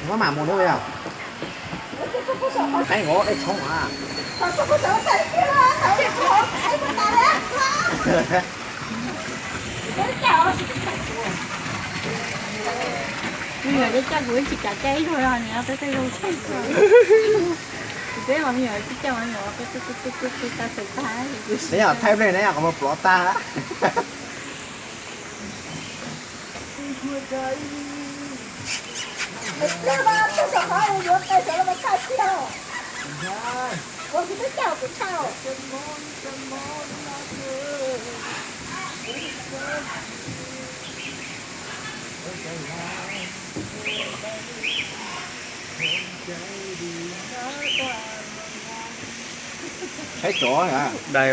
Muab mam mus no yog. Qaib nqov dej tshoob a. Kuv coj kuv ib tsis kam caij ib zaug, nws peb tej zaug tshaj. Kuv peb mas me nyuam tsis caij mas me nyuam peb txawj tag. Neb yog thaij nplej neb yog qhov muag plov tag. Saib tsov dai,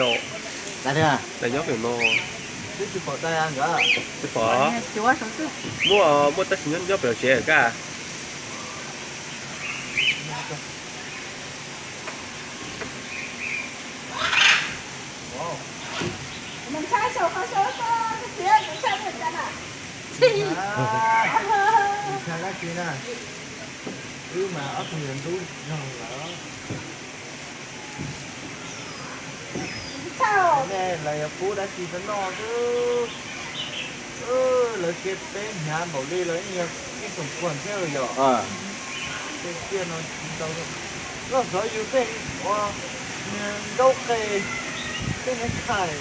dai nyob pem no. Tsis pom, muaj, muaj tab sis nyob pem tsev kaj. Wb mas ob tug yuav ntub zog lawm. Nej lawv yog pub dab tsi rau noj xwb. Lawv cia peb hnyav npaum li los yeej yog ib xoom puag thiab yom. Tej tiaj no tsis tau noj xov yus tej ua nkaub qe, tej hnyav tshais.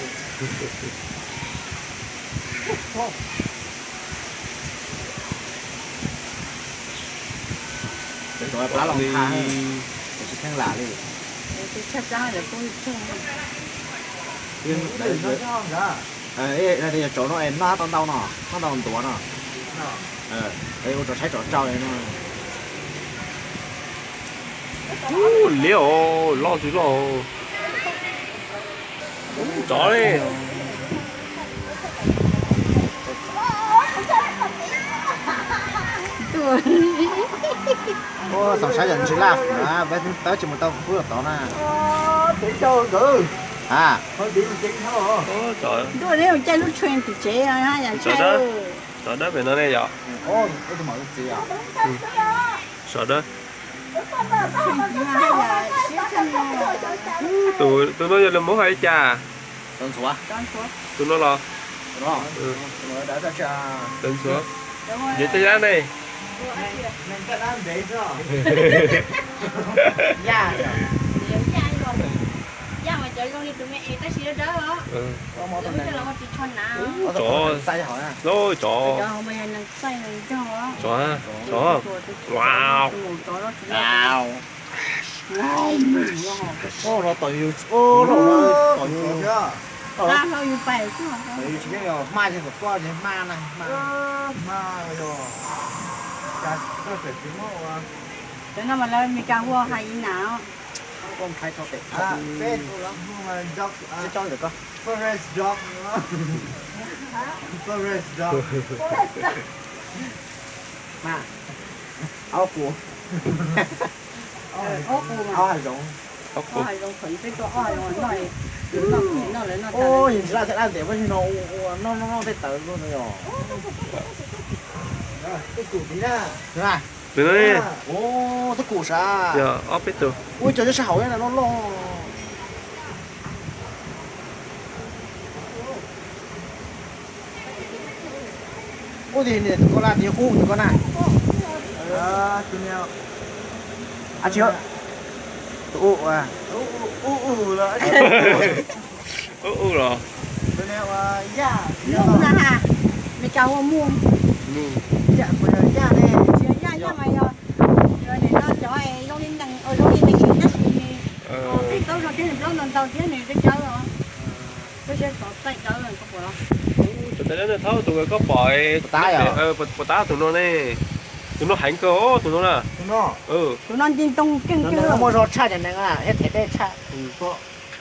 Plab los tha, tsis kheej lam li. Yog tsov no es noj tau ntau no, noj tau ntuav no. Ua tsov tshaib tsov tsau no. Liab os, loj tsis loj. Tsov li. Txaus saib yog ntsis laj fwm na, peb tsis mus tau pub tod na. A, ntuj, neb mus caij lub train tim tsev yam ntshai. Tsov dawb pem no ne yom. Tsov dawb. Tus no yog lawv muab hais li cas? Tus no los? Tus ntxhuav. Nce tej dab ne. Tsov, tsov, tsov. Wow. Ua no tom yus, ua no tom yus thiab. Tom yus tsis yeej yog hma ces kom koj ces hma na, hma, hma yog. Cas koj tseem tsis muab ua? Cov no mas lawv Meskas hu ua hyena. Koj mus thaiv tso pem. Peb tus los hu dog, forest dog, forest dog. Hma, aub qus, aub hav zoov. Ob hav zoov, thaum ub peb tuaj ob hav zoov noj, noj noj lawv noj. Ntsis laj thiab dab ntev, peb no ua noj noj noj tej tawv no yog. Tej kum tid na. Tej kum sav. Yog ob peb tug. Ua cov nyob sab hauv no loj loj. Ub, tus koj laj tias ub tus koj na. Ab tsi, tus ub, ub ub los. Ub ub los. Mus na ha, Meskas hu mus. Mus. Yaj ne, tsis yog yaj, yaj mas yog, yog nim no cov zoo li nees, zoo li nees tab sis nws tej taub zoo thiab nws plaub ntau ntau thiab nws cawv cawv os. Peb siab txov txaij cawv koj pom los? Tus tais dawb no thaub tus koj pom, puas tab tus no ne? Tus no heev kawg os, tus no na. Tus no nti ntoo keej kawg. Muaj zog tshaj cov nees thiab them dej tshaj.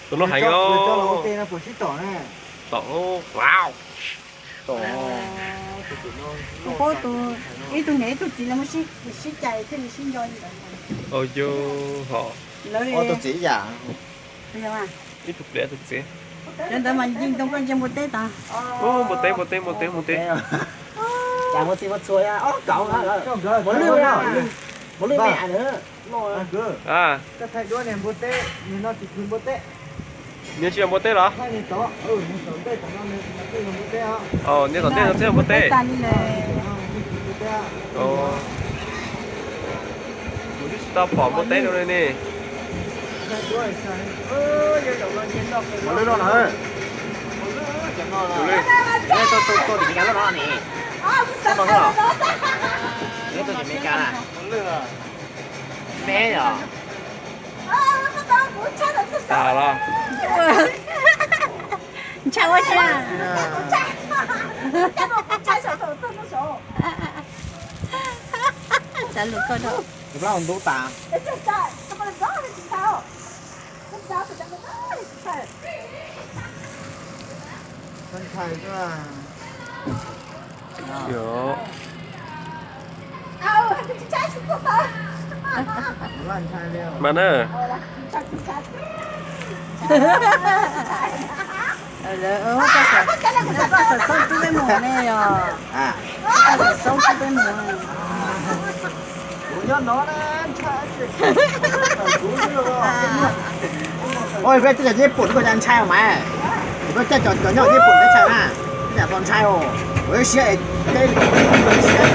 Tus no heev os. Tom, wow. Tus paub tus, ib tug niam ib tug txiv no muaj sib, sib cais thiaj li sib nco li ntawd. Ua yog ho. Lawv tus txiv ib yam. Ib tug pliav tus txiv. Cov ntawd mas nti ntoo koj ntsia npua teb tod. Npua teb, npua teb, npua teb, npua teb. Mos lwj, mos lwj me a. Nws tsis yog npua teb los? Nws tom ntej no twb yog npua teb. Kuv twb tsis tau pom npua teb no li ne. Mos lwj loj no. Tus lwj, tus lwj, tus lwj tuaj tim no loj no ne. Loj no xwb los? Tus lwj tuaj tim Meskas na. Me yom. Tag los? Ntshai ua cas? Tsav lus koj rau. Tus plab ntub tas. Mas na. Koj xav xoob tub peb mus ne yog? Koj xav xoob tub peb mus. Ua peb tej cov Nyij Pooj koj cas ntshai mas, koj caij cov nyob Nyij Pooj teb chaws na, koj cas txaus ntshai os, ua siab es teb li siab.